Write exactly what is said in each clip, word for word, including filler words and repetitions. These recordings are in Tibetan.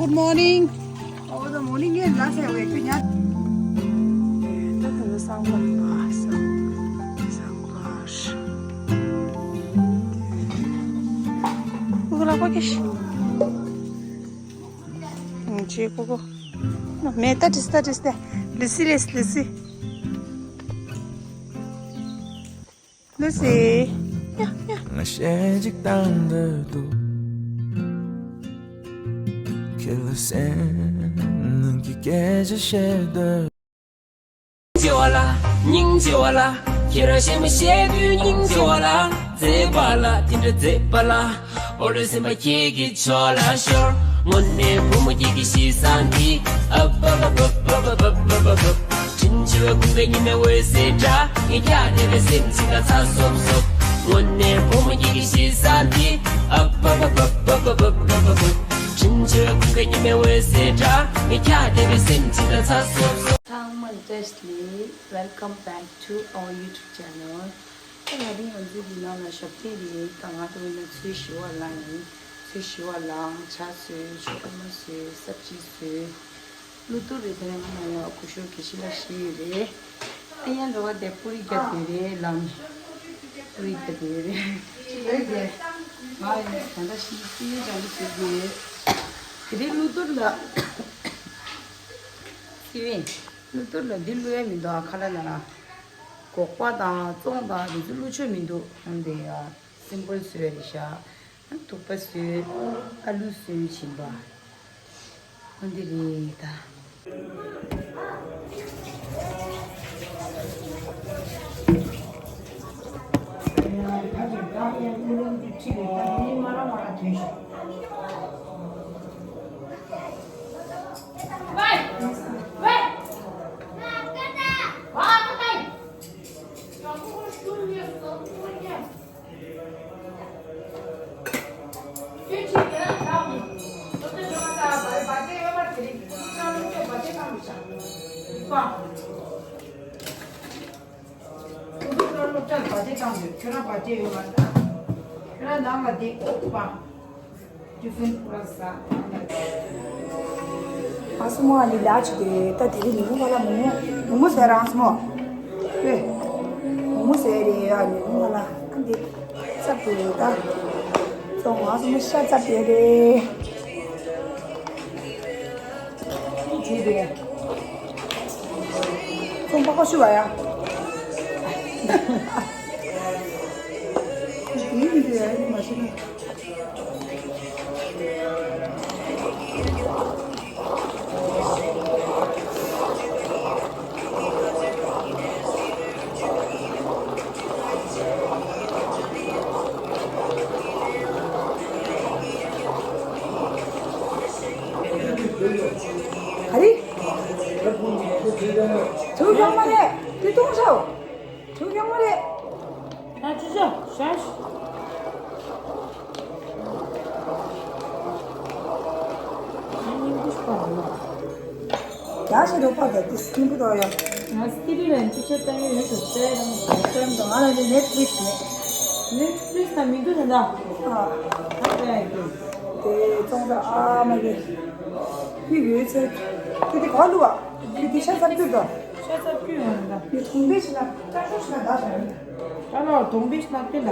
Good morning. Oh, the morning is last, I wake you up. ད་ད་ད་སང་པར་པ་སང་སང་པར། ཀུ་ཀུ་ལག་པ་ཀེ་ཤི། ཅེ་ཀུ་ཀུ། མེ་ད་ཏིས་ད་ཏིས་ད། ལི་སི་རེས་ལི་སི། ལི་སི། ཡ་ཡ། ང་ཞེ་གཅིག་དང་འདོད་འདུག་ཁྱེད་ལ་སེམས་ནང་གི་སྐད་ཆ་བཤད་འདོད། སྙིང་རྗེ་བ་ལ། སྙིང་རྗེ་བ་ལ། ཁྱེད་རང་ཞེ་མི་ཤེས་དུས་སྙིང་རྗེ་བ་ལ། མཛེས་པ་ལ་དེ་འདྲ་མཛེས་པ་ལ། འོ་ལོ་སེམས་པ་ཁྱེད་ཀྱི་ཕྱོགས་ལ་ཤོར། དངོས་གནས་བུ་མོ་ཁྱེད་ཀྱི་གཤིས་བཟང་འདི། ཨབ་ཨབ་ཨབ། དྲིན་ཆེ་བའི་ཀུན་དགའ་ཉི་མའི་འོད་ཟེར་འདྲ། ངའི་འཁྱག་བསྡད་པའི་སེམས་ཅིག་ལ་ཚ་སོབ་སོབ། དངོས་གནས་བུ་མོ་ཁྱེད་ཀྱི་གཤིས་བཟང་འདི། ཨབ་ཨབ་ཨབ། དྲིན་ཆེ་བའི་ཀུན་དགའ་ཉི་མའི་འོད་ཟེར་འདྲ། ངའི་འཁྱག་བསྡད་པའི་སེམས་ཅིག་ལ་ཚ་སོབ་སོབ། ཚང་མ་བཀྲ་ཤིས་བདེ་ལེགས། Welcome back to our YouTube channel. ད་ང་རང་ང་ཚོའི་འདི་ནང་ལ་ཞབས་བརྟན་རེད། ད་ང་ད་བོད་ནས་ཚོས་ཞི་བ་ལངས་ཡིན། ཚོས་ཞི་བ་ལངས། ཇ་བཟོས། ཆོ་ག་མ་བཟོས། སབ་ཇི་བཟོས། ཀླུ་གཏོར་རེད། དེ་རིང་ང་ཡང་སྐུ་ཞབས་དགེ་བཤེས་ལགས་ཤེས་ཡོད་རེད། ཨ་ཡང་འགྲོ་བ་དེ་པུ་རི་རྒྱབ་དེ་རེད། ལམ་པུ་རི་རྒྱབ་དེ་རེད། ཅི་རེད་དེ། ང་ཡང་ད་ལྟ་ཤི་སི་ཡོད་ཅང་གི་བྱེད་དགོས། དེ་རིང་ཀླུ་གཏོར་ལ། སི་ཝིན། ཀླུ་གཏོར་ལ་འདི་བླུག་ཡ་མི་འདུག་ཨ། ཁ་ལག་ནང་ལ། སྒོག་པ་དང་བཙོང་དང་དེ་ཚོ་བླུག་ཆོག་མི་འདུག་ཨ། འདི་ཡ། སིམ་པལ་བཟོས་རེད་ཤག་ཨ། ཐུག་པ་བཟོས། ཨ་ལུ་བཟོས། བྱིན་པ། ཨ། འདི་རེད་ད། ཁྱོད་རང་བ་དེ་ཡོད་མ་རེད། ཁྱོད་རང་ནང་ལ་དེ་ཨོ་པ། ཏི་ཕིན་པུ་ར་ཟ། ཨ་སི་མོ་ཨ་ནི་ལ་ཅི་དེ་ད་དེ་རིང་ཉིན་གུང་ཁ་ལག་མོག་མོག་མོག་མོག་ཟས་རང་སི་མོ། ཨེ། མོག་མོག་ཟས་རེད་ཨ། ཉིན་གུང་ཁ་ལག་ཨ་འདི། ཙབ་དེ་རེད་ད། ཙོང་ཨ་སི་མོ་ཤ་ཙབ་དེ་རེད། ཅི་དེ་རེད། ཙོང་པགས་པ་ཤུ་བ་ཡ། ཡིན་འདི་ཡ་ཡིན་མ་ཤི་ན། ག་རེ། ཐུག་ཡོང་མ་རེད། དེ་གཏོང་ཤོག་ཐུག་ཡོང་མ་རེད། ཨ་ཅི་ཅི་ཤ་ཤ། ཡག་ཤི་རོགས་པ་དང་དེ་སྐྱིན་པོ་དང་ཡང་། ང་སི་ཏི་ལན་ཅི་ཆ་ཏང་ཡོད་ཡོད་དུ་ཙེ་རང་ཙེ་རང་དང་ང་ལ་ནི་ནེཊ་ཕླིག་སི་ནས། ནེཊ་ཕླིག་སི་དང་མི་འདུག་ད་ད། ཨ། ད་ཙེ་ཡང་གི། དེ་ཙོང་ཙ་ཨ་མ་གི། ཧི་གི་ཚེ། དེ་དེ་ག་ལུ་བ། དེ་དེ་ཤ་ཚ་བསྐྱུར་དང་། ཤ་ཚ་བསྐྱུར་ཡོང་ད། ངས་གོང་འཕེལ་ཕྱིན་ན་སྐྲ་ཤོར་ཕྱིན་ན་བདག་བཞག་ཡིན། ད་ལོ་གོང་འཕེལ་ཕྱིན་ན་བསྐྱུར་ད།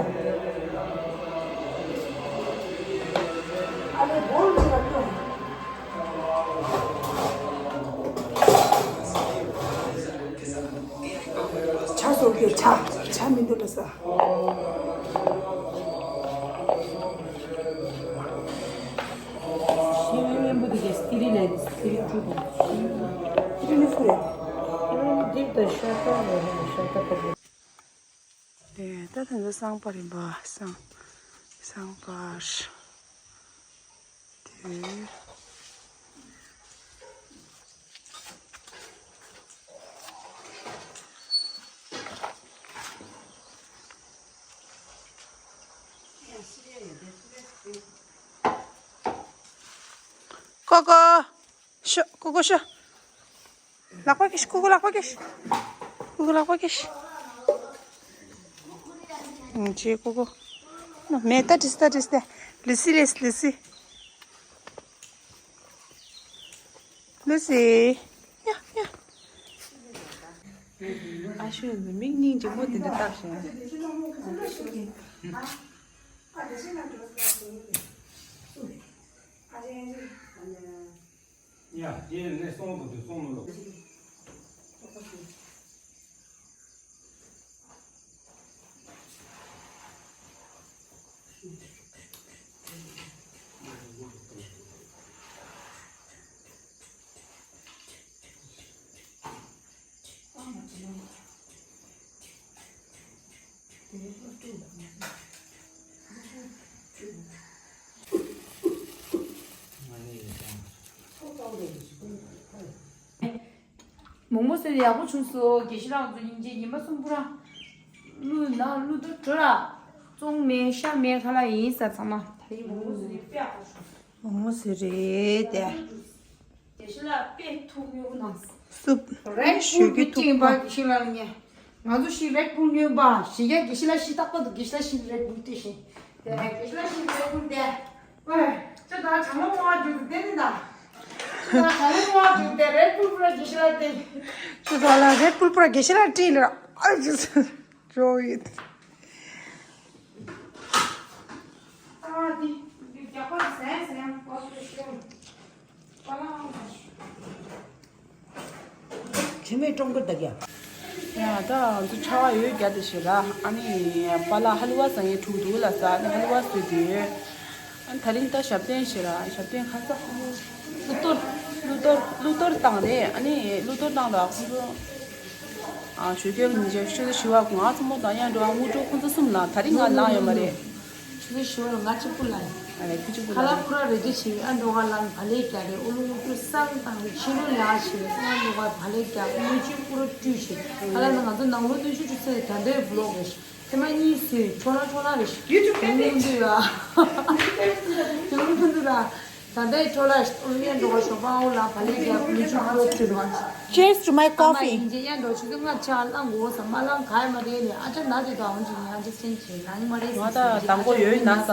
ཨ་ལེ་སྒོར་ཕྱིན་ན་བསྐྱུར། ཇ་བཟོ་གི་ཇ། ཇ་མི་འདུག་ལ་ས། ཤེས་ཡོན་སྙན་པོ་དེ་གའི་སི་ཏི་རི་ལས་སི་ཏི་རི་བཅུ་དང་། སི་ཏི་རི་ནི་སུ་རེད། སི་ཏི་རི་ནི་འདི་ད་ཤ་སྟག་རེད། ཤ་སྟག་པ་རེད། དེ་ད་ད་ད་སང་པར་ཡིན་པ། སང་སང་པར་དེ། ཀོ་ཀོ། ཤོ། ཀོ་ཀོ་ཤོ། ལག་པ་ཀིས། ཀོ་ཀོ་ལག་པ་ཀིས། ཀོ་ཀོ་ལག་པ་ཀིས། ཅེ་ཀོ་ཀོ། མེ་ད་ཏིས་ད་ཏིས་ད། ལི་སི་རེས་ལི་སི། ལུ་སི། ཡ་ཡ། ཨ་ཤུ་མིག་སྙིང་རྗེ་མོ་དེ་འདྲ་བཏབ་བཞག་ཡ། དེ་ནས་སོང་དང་དུ་སོང་མི་ལོ། མོག་མོག་བཟོས་ནས་ཡག་པོ་བྱུང་སོང་། དགེ་བཤེས་ལགས་ཚོ་སྙིང་རྗེ། ཉི་མ་གསུམ་པོ་རང་ཀླུ་ནང་ཀླུ་རྡོ་གྲོ་ར་བཙོང་མེད་ཤ་མེད་ཁ་ལག་ཡིན་ས། ཚང་མ་ད་ཡིན་མོག་མོག་བཟོས་ནས་དཔེ་ཡག་པོ་བྱུང་། མོག་མོག་བཟོས་རེད་དེ། དགེ་བཤེས་ལགས་དཔེ་ཐུགས་མཉེས་པོ་གནང་སོང་། སུབ། རེད་ཞུ་གི་ཐུག་པ། དགེ་བཤེས་ལགས་ལ་ཉེ། ང་ཚོ་ཞིག་རེད་བུལ་ཉོས་པ་ཞིག་ཡ། དགེ་བཤེས་ལགས་ཤི་རྟག་པར་དུ་དགེ་བཤེས་ལགས་ཤི་རེད་བུལ་སྟེ་ཞིག་དེ་ནས་དགེ་བཤེས་ལགས་ཤི་རེད་བུལ་དེ། ཨོའི། ཁྱོད་ད་གྲང་མོ་མོ་བ་རྒྱུག་དེ་ནི་ད། ཁྱོད་ད་གྲང་མོ་མོ་བ་རྒྱུག་དེ་རེད་བུལ་པུ་ར་དགེ་བཤེས་ལགས་དེ། ཁྱོད་ད་ལ་རེད་བུལ་པུ་ར་དགེ་བཤེས་ལགས་བྲིས་ལ། ཨ་ཅི་ཇོ་ཡིད། ཨ་དེ་རྒྱག་པ་ཟན་ཟན་གོ་སོ་ཤོ། ཁྱི་མེད་ཀྲོང་ཀིར་ད་གྱ། ཡ་ད་ང་ཚོ་ཆར་པ་ཡོད་རྒྱ་དེ་ཞིག་ལ། ཨ་ནི་པཱ་ལགས་ཧ་ལུ་བ་ཟ་ཡས་འཁྲུག་འདུག་ལ་ཟ། ཨ་ནི་ཧ་ལུ་བ་བཟོས་དུས། ཨ་ནི་ད་རིང་ད་ཞབས་བརྟན་ཞིག་ལ། ཞབས་བརྟན་ཁ་ས་ཀླུ་གཏོར་ཀླུ་གཏོར་ཀླུ་གཏོར་བཏང་རེད། ཨ་ནི་ཀླུ་གཏོར་བཏང་ར་ཁོང་ཚོ། ཨ་ཞོགས་ཀས་ཉིན་ཆ་ཆུ་ཚོད་བཞི་པ་ང་ཚོ་མོ་དང་གཡང་འགྲོ་བ་དངོས་གྲུབ་ཁོང་ཚོ་གསུམ་ལ། ད་རིང་ང་ལངས་ཡོད་མ་རེད། ཆུ་ཚོད་བཞི་པ་ལ་ང་གཅིག་པུ་ལ་ཡིན། ཨ་རེད། ཁྱི་གཅིག་པུ་ཁ་ལ་ལ་པུ་ར་རེ་རྒྱུ་བྱེད། ཨ་འགྲོ་ང་ལ་བ་ལས་རྒྱག་རེད། ཨུ་ལུ་ཨུ་ཏུ་སང་བཏང་རེད། ཕྱི་ལོ་ལ་བྱེད། ཨ་འགྲོ་ང་བ་ལས་རྒྱག་ཨུ་ལུ་གཅིག་པུ་ར་བཀྲུས་བྱེད། ཁ་ལ་ན་ང་ཚོ་ནང་ལོ་སྟོན་ཆུ་ཆུ་ཚོད་ད་འདོད་བློག་རེད། ཐེངས་མ་གཉིས་སུ་ཆོ་ལ་ཆོ་ལ་རེད། ཡུ་ཊུབ་ཀྱི་ཨུ་ལུ་ཨུ་ཏུ་ཡ། ཨུ་ལུ་ཨུ་ཏུ་ར། ད་ལྟའི་འཕྲོ་ལ་ཨུ་ཡན་འགྲོ་བ་ཞོགས་པ་ཨུ་ལ་བ་ལི་རྒྱ་མི་ཆུ་ཁོ་ཆུ་རུ་བ། Cheers to my coffee. ཨ་མ་ཡིན་གྱི་ཡན་འགྲོ་ཆུ་ཚོད་ལྔ་ཆ་ལ་འགོ་ས་མ་ལང་ག་ཡ་མ་རེད་ནི། ཨ་ཅག་ན་དེ་དང་འོང་ཅི་ཡང་ཅི་སེན་ཅི་ནང་མ་རེད། ང་ད་དང་པོ་ཡོད་ན་ས།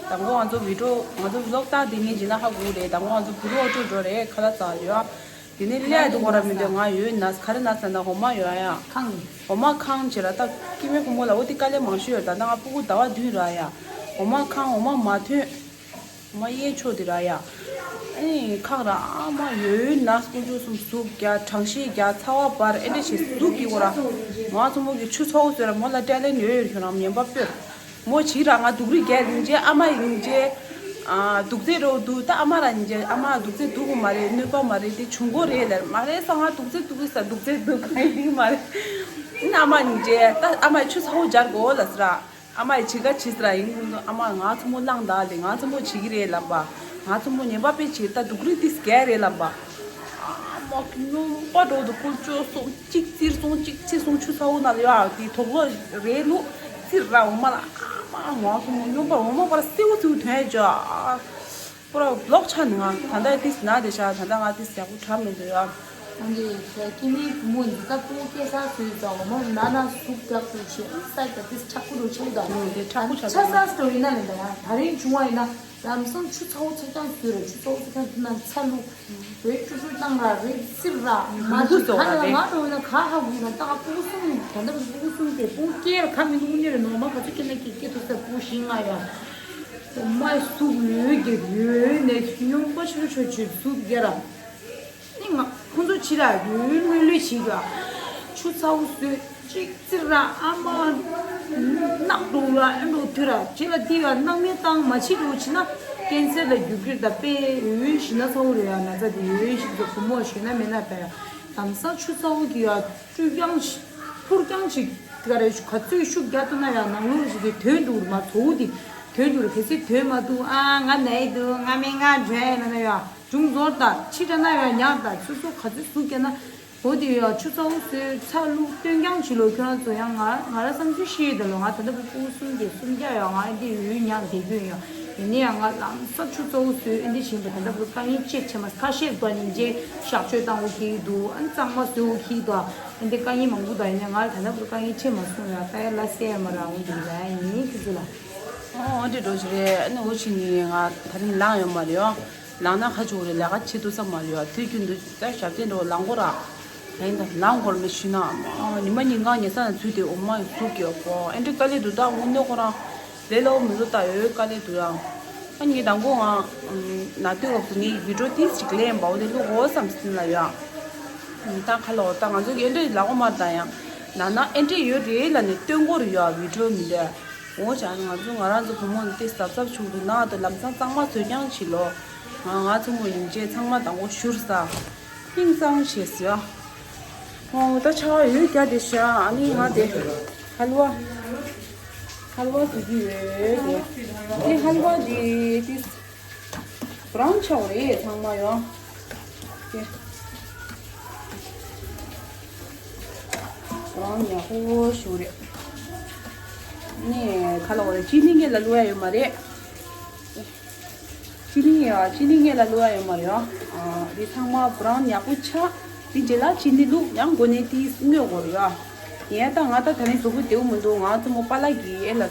དང་པོ་ང་ཚོ་བི་ཌིའོ་ང་ཚོ་བི་ལོག་བཏང་དེ་ནས་ཇི་ན་ཧ་གོ་རེད། དང་པོ་ང་ཚོ་བུ་རོགས་ཁྲོད་འགྲོ་རེད། ཁ་ལ་ཙག་ཡོད། དེ་ནས་ལས་དུ་གོ་ར་མི་འདོད། ང་ཡོད་ན་ས་ག་རེ་ན་ས་ན་འོ་མ་ཡོད་ཡ། ཁང་། འོ་མ་ཁང་བྱེད་ར་ད་སྐྱེ་དམན་ཕོ་མོ་ལ་འོ་དེ་དཀའ་ལས་མང་ཤོས་ཡོད། ད་ལྟ་ང་སྤུ་གུ་ཟླ་བ་བདུན་ར་ཡ། འོ་མ་ཁང་འོ་མ་མ་ཐོན། མ་གཡས་ཕྱོགས་དེ་ར་ཡ། ཨེ་ཁག་ར་ཨ་མ་ཡོད་ན་དཀོན་མཆོག་གསུམ་ཟུག་རྒྱ་གྲང་ཤེད་རྒྱ་ཚ་བ་འབར་ཨེ་འདྲ་ཞིག་ཟུག་གི་གོ་ར། ང་ཚོ་མོ་གི་ཆུ་ཚ་བོ་ཟེར་ར་མོ་ལ་ཏྲ་ལན་ཡོད་ཡོད་ཁྱོད་རང་ཉན་པ་སྤོད། མོ་བྱིས་ར་ང་སྡུག་རུས་རྒྱལ་རིན་ཆེན་ཨ་མ་ཡིན་ཆེ། ཨ་སྡུག་ཚེ་རོ་འདུག་ད་ཨ་མ་ར་ཡིན་ཆེ་ཨ་མ་སྡུག་ཚེ་སྡུག་གོ་མ་རེད། གནོད་པ་མ་རེད། དེ་བྱུང་གོ་རེད་ལེར་མ་རེད་ས། ང་སྡུག་ཚེ་སྡུག་གི་ས་སྡུག་ཚེ་སྡུག་ག་ཡིན་མ་རེད། ཨ་མ་ཡིན་ཆེ་ད་ཨ་མ་ཆུ་ཚ་བོ་སྦྱར་གོ་ལ་ཟེར་ར། ཨ་མ་ཡི་བྱིས་ཀ་བྱིས་ཟེར་ཡིན་ཨ་མ་ང་ཚོ་མོ་བླངས་ད་ལེ། ང་ཚོ་མོ་བྱེད་ཀྱི་རེད་ལབ་པ། ང་ཚོ་མོ་ཉན་པ་དཔེ་བྱེད་ད་སྡུག་རུས་ཏིས་རྒྱལ་རེད་ལབ་པ། ཨ་མ་སྨྱོན་པ་འགྲོ་འདུག་ཀུ་ཅོ་སོང་གཅིག་བཙིར་སོང་གཅིག་བཙིར་སོང་ཆུ་ཚ་བོ་ན་ལ་ཡ་དེ་དོག་ལོ་རེད་ལུ་བཙིར་ར་འོ་མ་ལ་ཨ་མ་ང་ཚོ་མོ་སྨྱོན་པ་འོ་མ་པ་ལ་སེའུ་སེའུ་དོན་ཡ་ཅོ། པོ་ར་ལོག་ཆ་ནི་ང་ད་ལྟ་ཏིས་ན་དེ་ཤ་ད་ལྟ་ང་ཏིས་ཡག་པོ་གྲ་མི་འདུག་ཡ། ཨ་ནི་ཁྱེད་ཀྱི་ནི་བུ་མོ་འདི་ལྟ་སྤུ་གུ་སྐྱེ་ས་སུའི་ཙང་འོ་མ་ན་ན་ཟུག་རྒྱག་ཏུ་ཆེ་ཨུ་ས་ད་ཏིས་ཁྲག་པོ་རུ་ཆེ་ད་ནོ་དེ་ཁྲག་པོ་ཆགས་ཆ་ས་སྟོ་ཡིན་ན་ལེ་ད་ང་ད་རིང་བྱུང་བ་ཡིན་ན་ལམ་སང་ཆུ་ཚ་བོ་ཚ་རྐྱང་བཟོས་ར་ཆུ་ཚ་བོ་ཚ་རྐྱང་དུ་ན་ཚ་ལུག་རེད་ཅུ་ཅུ་བཏང་ར་རེད་བསིལ་ར་མ་ལུ་གུ་ཅིག་ཚོ་ག་ལ་རེད། ང་འགྲོ་ན་ག་ཧ་གུ་ན་ད་ང་སྤུ་གུ་གསུམ་ད་ལྟ་སྤུ་གུ་གསུམ་དེ་སྤུ་གུ་སྐྱེ་ར་ཁ་མི་འདུག་ནི་རེད་ནོ་མ་ག་ཚོད་སྐྱེ་ན་སྐྱེ་སྐྱེ་ཐུབ་ས་སྤུ་གུ་བཞི་ལྔ་ཡོད། མ་སུ་ཡོད་གེ་ཡོད་ནས་སྨྱོན་པ་ཆུ་ཆུ་ཆུ་སུ་གེ་ར། ནི་ང་ཁོང་ཚོ་ཕྱི་ར་ཡོད་ལོས་ལོས་བྱེད་ར། ཆུ་ཚ་བོ་བཟོས་གཅིག་བཙིར་ར་ཨ་མ་ནག་འགྲོ་ར་ཨ་འགྲོ་དུས་ར་ཁྱེད་ལ་དེ་ཡ་སྣང་མེད་བཏང་མ་བྱེད་འགྲོ་བྱེད་ན་ཀན་སར་ལ་རྒྱུག་རྒྱུ་ད་དཔེ་ཡོད་ཤི་ན་ཚ་བོ་རེད་ཡ། ན་ཚ་དེ་ཡོད་ཤི་ཚོ་བུ་མོ་ཞོན་ན་མེད་ན་ད་ཡ་དམ་ས་ཆུ་ཚ་བོ་གི་ཡ་བཀྲུས་རྐྱང་ཞིག་འཕུར་རྐྱང་ཞིག་དེ་ག་རེ་ག་ཚོད་ཤུགས་རྒྱག་ཐུབ་ན་ཡང་ནང་ལོགས་ཞིག་དེ་དོན་འདུག་མ་ཚོ་བོ་དེ་དོན་འདུག་གལ་སྲིད་དོན་མ་འདུག་ཨ་ང་ན་ཡི་འདུག་ང་སྨན་ཁང་འགྲོ་ཡ་ན་ན་ཡ་འབྱུང་ཚོར་དང་ཕྱི་དྲ་ན་ཡང་ཉག་དང་སོ་སོ་ག་ཚོད་ཟུག་རྒྱག་ན་འོ་དེ་ཡ་ཆུ་ཚ་བོ་བཟོས་ཚ་ལུག་སྟོན་རྐྱང་བྱེད་ལོ་ཁྱོད་རང་ཚོ་ཡང་ང་ང་ར་བསམ་ཚུལ་ཤེས་ཡོད་ད་ལོ་ང་ད་ལྟ་བུ་སྤུ་གུ་གསུམ་གྱི་སུམ་བརྒྱ་ཡ་ང་འདི་ཡོད་ཉག་དེ་དགོས་ཡ། ཡིན་ན་ཡང་ང་ལམ་སང་ཆུ་ཚ་བོ་བཟོས་ཨེ་འདི་བྱིན་པ་ད་ལྟ་བུ་དཀའ་ངལ་ཅེས་ཆེ་མ་ཁ་ཤས་དགོས་ནི་རྗེས་གཤག་བཅོས་བཏང་འོ་ཁྱི་འདུག་ཨ་གཙང་མ་བཟོས་འོ་ཁྱི་འདུག་ཨ་འདི་དཀའ་ངལ་མང་པོ་དང་ཡིན་ན་ང་ད་ལྟ་བུ་དཀའ་ངལ་ཆེ་མ་སོང་ཡ་ད་ཡ་ལ་སེ་ཡ་མ་ར་འོ་འདི་ལ་ཡ་ཡིན་ཁྱི་ཚོ་ལ། ཨོ་འདི་འགྲོ་ཞིག་རེད་ཨ་ནི་འོ་ཕྱི་ནི་ང་ད་རིང་ལངས་ཡོད་མ་རེད་ཨོ། ལངས་ན་ཁ་ཆུ་རེ་ལས་ཀ་བྱེད་ཐུབ་ས་མ་རེད་ཡ། དུས་རྒྱུན་དུ་ད་ཞབས་བརྟན་འགྲོ་ལངས་དགོས་ར། ཡིན་ད་ལངས་དགོས་མེད་ཞུས་ན་ཉི་མ་གཉིས་ང་ཉལ་ས་ན་ཚུད་དེ་འོ་མ་ཡི་ཟུག་གི་གོ་ཨེ་འདྲ་དཀའ་ལས་འདུག་ད་དངོས་གནས་ཁོ་རང་ལས་སླ་པོ་མི་འདུག་ད་ཡོད་དཀའ་ལས་འདུག་ར། ཨ་ངས་དང་པོ་ང་ན་དུས་སྐབས་སུ་ངས་བི་ཌིའོ་ཏིས་ཅིག་ལེན་པའོ་དེ་བླུག་འོ་བསམ་སྲིད་ལ་ཡ། ད་ཁ་ལོ་ད་ང་ཚོ་གི་ཨེ་འདྲ་ལ་འོ་མ་ད་ཡང་ན་ན་ཨེ་འདྲ་ཡོད་རེད་ལ་ནས་སྟོན་གོ་རེད་ཡ་བི་ཌིའོ་མི་འདྲ། འོ་བྱས་ང་ཚོ་ང་རང་ཚོ་བུ་མོ་འདི་གཟབ་གཟབ་བྱུང་འདུག་ན་དུ་ལམ་སང་གཙང་མ་བཟོས་རྐྱང་བྱེད་ལོ། ང་ང་ཚོ་མོ་ཡིན་ཅེས་ཚང་མ་དང་པོ་བཞུར་ས། ཧིང་སང་བྱས་ཟེར། འོ་ད་ཆ་ཡོད་རྒྱ་དེ་ཤ་ཨ་ནི་ང་དེ་ཧལ་ཝ། ཧལ་ཝ་བཟོ་གི་ཡོད་དེ། ཨ་ནི་ཧལ་ཝ་དེ་དེ་བ་རོན་ཆགས་རེད་ཚང་མ་ཡོང་། དེ་བ་རོན་ཡག་པོ་ཞིག་རེད། ནས་ཁ་ལོ་རེད་ཅི་ནི་ངེད་ལ་བླུག་ཡ་ཡོད་མ་རེད། ཅི་ནི་ངེད་ཨ་ཅི་ནི་ངེད་ལ་བླུག་ཡ་ཡོད་མ་རེད་ཨ། འདི་ཚང་མ་བ་རོན་ཡག་པོ་ཆགས། འདི་རྗེས་ལ་ཅི་ནི་བླུག་ཡང་མགོ་ནས་དེ་སྔོས་དགོས་རེད་ཨ། ཡིན་ད་ང་ད་ད་རིང་གཟུགས་པོ་བདེ་པོ་མི་འདུག་ང་ཚོ་མོ་པཱ་ལགས་ཀྱིས་ཨེ་ལ་ཟ།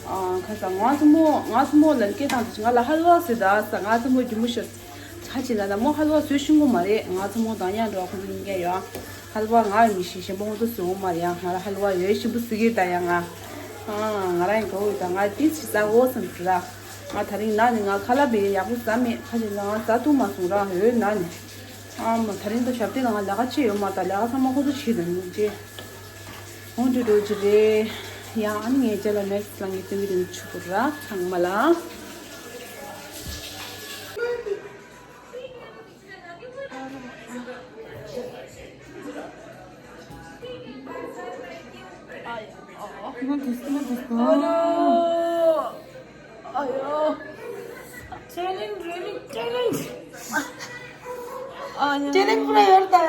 ཨ་ཁ་ས་ང་ཚོ་མོ་ང་ཚོ་མོ་ལ་སྐད་བཏང་དུས་ང་ལ་ཧལ་ཝ་ཟེར་ད་ས་ང་ཚོ་མོ་རྒྱུ་མོ་ཤོད། ཆ་ཅི་ན་ད་མོ་ཧལ་ཝ་བཟོས་ཤེས་ཀྱི་མ་རེད། ང་ཚོ་མོ་དང་ཡང་འགྲོ་ཁོ་ཚོ་ཡིན་གྱི་ཡོད། ཧལ་ཝ་ང་ཡི་མི་ཤེས་གཞན་པ་ཁོ་ཚོ་བཟོས་ཡོད་མ་རེད་ཡང་ང་ལ་ཧལ་ཝ་ཡོད་ཞིམ་པོ་ཟེར་གྱི་ད་ཡང་ང་། ཨ་ང་རང་ཡིན་གོ་ཡོད་ད་ང་ཏིས་ཞིག་ཟ་འོ་བསམ་གྱི་ར། ང་ད་རིང་ན་ནི་ང་ཁ་ལག་བེ་ཡག་པོ་ཟ་མེད་ཁ་ཅིག་ན་ང་ཟ་ཐུབ་མ་སོང་ར་ཡོད་ན་ནི། ཨ་མ་ད་རིང་ད་ཞབས་བརྟན་ལ་ང་ལས་ཀ་བྱེད་ཡོད་མ་ད་ལས་ཀ་ཚང་མ་ཁོ་ཚོ་བྱེད་ད་ནི་ཅེ། འོང་དུ་འགྲོ་གི་རེད། ཡང་ཨ་ནི་ངས་ཅེ་ལ་ནེག་སི་ལ་ངས་སྟོན་གྱི་དེ་ནི་ཆུ་བུར་ར་ཚང་མ་ལ། ཨ་ཡོ། ཨ་ཡོ། ཨ་ཡོ། ཊེ་ལེན་ཊི་རི་ལི་ཊེ་ལེན་ཊི། ཨ་ཡོ། ཊེ་ལེན་ཊི་པུ་ར་ཡོད་ད་ཡ།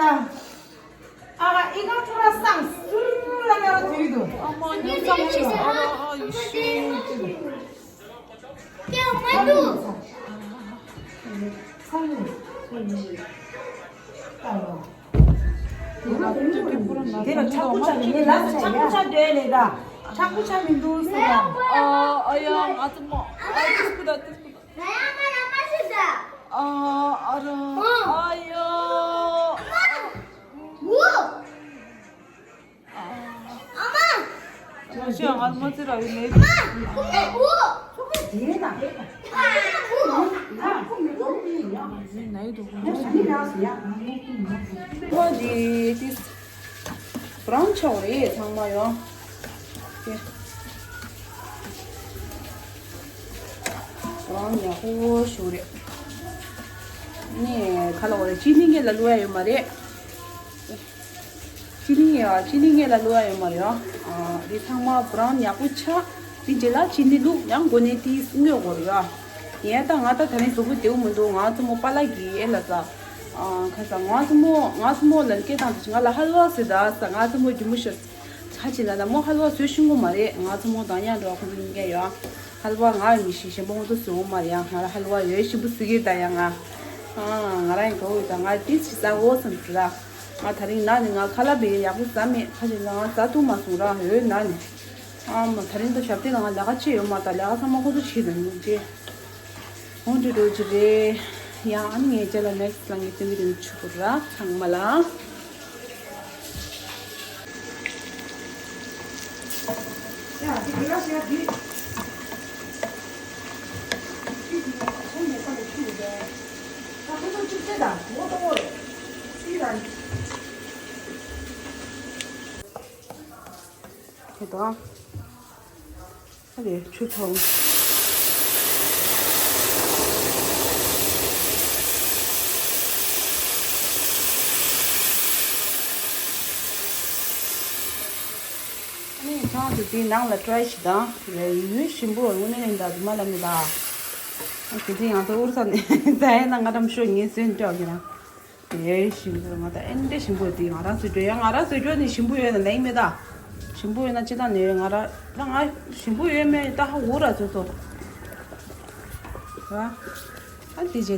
ཨ་ཨི་ག་ཐུ་ར་སང་སུ་ར་ལ་ཐུའི་དུ། ཨ་མ་ཉི་ཚང་ཆུ་ཨ་ར་ཨ་ཡི་ཤི། དེ་ལ་ཁྲག་པོ་ཆ་མི་ལ་ཁྲག་པོ་ཆ་འདོད་ལེ་ད། ཁྲག་པོ་ཆ་མི་འདུག་ཟེར་ད། ཨ་ཨ་ཡ་ང་ཚོ་མ་ཨ་ཏིས་ཀུ་ད་ཏིས་ཀུ་ད། ཨ་ཨ་ར་ཨ་ཡ། ཨ་མ། ང་ཚོ་མ་ཚེ་ར་བའི་ནས། ཨ་མ། ཁོ་མི་བུ། ཁོ་མི་བུ། ཁོ་མི་བུ། ཁོ་མི་བུ། ཁོ་འདི་ཏིས། བ་རོན་ཆགས་རེད་ཚང་མ་ཡོང་། དེ་བ་རོན་ཡག་པོ་ཞིག་རེད། ནས་ཁ་ལོ་རེད་ཅི་ནི་ངེད་ལ་བླུག་ཡ་ཡོད་མ་རེད། ཅི་ནི་ཡ་ཅི་ནི་ངེད་ལ་བླུག་ཡ་ཡོད་མ་རེད་ཨ། འདི་ཚང་མ་བ་རོན་ཡག་པོ་ཆགས། འདི་རྗེས་ལ་ཅི་ནི་བླུག་ཡང་མགོ་ནས་དེ་སྔོས་དགོས་རེད་ཨ། ཡིན་ད་ང་ད་ད་རིང་གཟུགས་པོ་བདེ་པོ་མི་འདུག་ང་ཚོ་མོ་པཱ་ལགས་ཀྱིས་ཨེ་ལ་ཟ། ཨ་ཁ་ས་ང་ཚོ་མོ་ང་ཚོ་མོ་ལ་སྐད་བཏང་དུས་ང་ལ་ཧལ་ཝ་ཟེར་ད་ས་ང་ཚོ་མོ་རྒྱུ་མོ་ཤོད། ཆ་ཅི་ན་ད་མོ་ཧལ་ཝ་བཟོས་ཤེས་ཀྱི་མ་རེད། ང་ཚོ་མོ་དང་ཡང་འགྲོ་ཁོ་ཚོ་ཡིན་གྱི་ཡོད། ཧལ་ཝ་ང་ཡི་མི་ཤེས་གཞན་པ་ཁོ་ཚོ་བཟོས་ཡོད་མ་རེད་ཡང་ང་ལ་ཧལ་ཝ་ཡོད་ཞིམ་པོ་ཟེར་གྱི་ད་ཡང་ང་། ཨ་ང་རང་ཡིན་གོ་ཡོད་ད་ང་ཏིས་ཞིག་ཟ་འོ་བསམ་གྱི་ར། ང་ད་རིང་ན་ནི་ང་ཁ་ལག་བེ་ཡག་པོ་ཟ་མེད་ཁ་ཅིག་ན་ང་ཟ་ཐུབ་མ་སོང་ར་ཡོད་ན་ནི། ཨ་མ་ད་རིང་ད་ཞབས་བརྟན་ལ་ང་ལས་ཀ་བྱེད་ཡོད་མ་ད་ལས་ཀ་ཚང་མ་ཁོ་ཚོ་བྱེད་ད་ནི་ཅེ། འོང་དུ་འགྲོ་གི་རེད། ཡང་ཨ་ནི་ངས་ཅེ་ལ་ནེག་སི་ལ་ངས་སྟོན་གྱི་དེ་ནི་ཆུ་བུར་ར་ཚང་མ་ལ། ཁེ་དང་ཨ་ལས་ཆུ་ཚོང་། ཨ་ནི་ཚང་དུ་དེའི་ནང་ལ་ཀྲའི་ཞིག་དང་། ཡུལ་ཞིམ་པོ་དངོས་གནས་ཡིན་ད་དུ་མ་ལ་མི་ད། ཨ་དེ་དེ་ང་ཚོ་ཨུར་ས་ནས་ད་ཡིན་ན་ང་རམ་ཤོ་ངའི་སོན་སྤྲོད་ཀྱི་རང་། དེ་ཞིམ་པོ་ང་ད་ཨེ་འདྲ་ཞིམ་པོ་དེ་ང་རང་ཚོ་བརྗོད་ཡ་ང་རང་ཚོ་བརྗོད་ནི་ཞིམ་པོ་ཡོད་ན་ལེགས་མེད་ད། ཞིམ་པོ་ཡོད་ན་ཅི་ད་ནི་ང་རང་ད་ང་ཞིམ་པོ་ཡོད་མེད་ད་ཧ་འུ་ར་ཚོ་ཚོ། ཨ་དེ་རྗེས་ལ་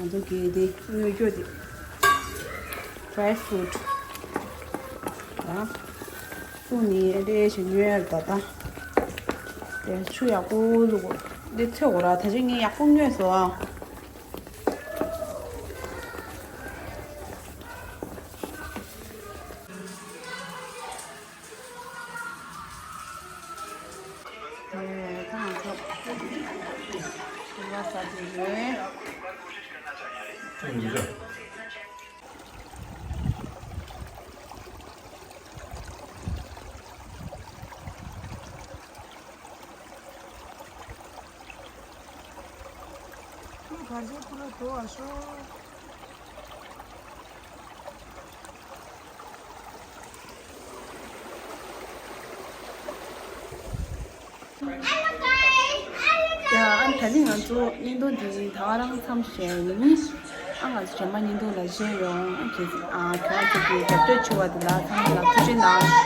ང་ཚོ་གི་དེ་སྔོ་སྐྱོ་དེ་ཀྲའི་ཕུ་རུ་ཊི་ད་སུ་ནི་ཨེ་འདྲ་ཞིག་སྔོ་ཡ་ད་ད་དེ་ཆུ་ཡག་པོ་བླུག་གོ། འདི་ཚོད་འོ་ར་ད་ཅི་ངས་ཡག་པོ་ཉོས་སོང་ཨ། ད་ང་ཚོ་ཞོགས་པ་ཟ་དུས་རེད། ཁྱོད་གར་ཆེན་ཁོ་ར་འགྲོ་བ་ཤོག་ཡ་ཨ་ད་ནི་ང་ཚོ་བརྙན་ཐུང་འདི་ད་ག་རང་མཚམས་བཞག་ཡིན། ཨ་ང་ཚོ་རྗེས་མ་བརྙན་ཐུང་ལ་མཇལ་ཡོང་། ཨ་ཁྱེད་ཨ་ཁྱེད་རང་ཚོ་གི་རྒྱབ་སྐྱོར་བྱེད་པ་འདི་ལ་ཚང་མ་ལ་ཐུགས་རྗེ་གནང་།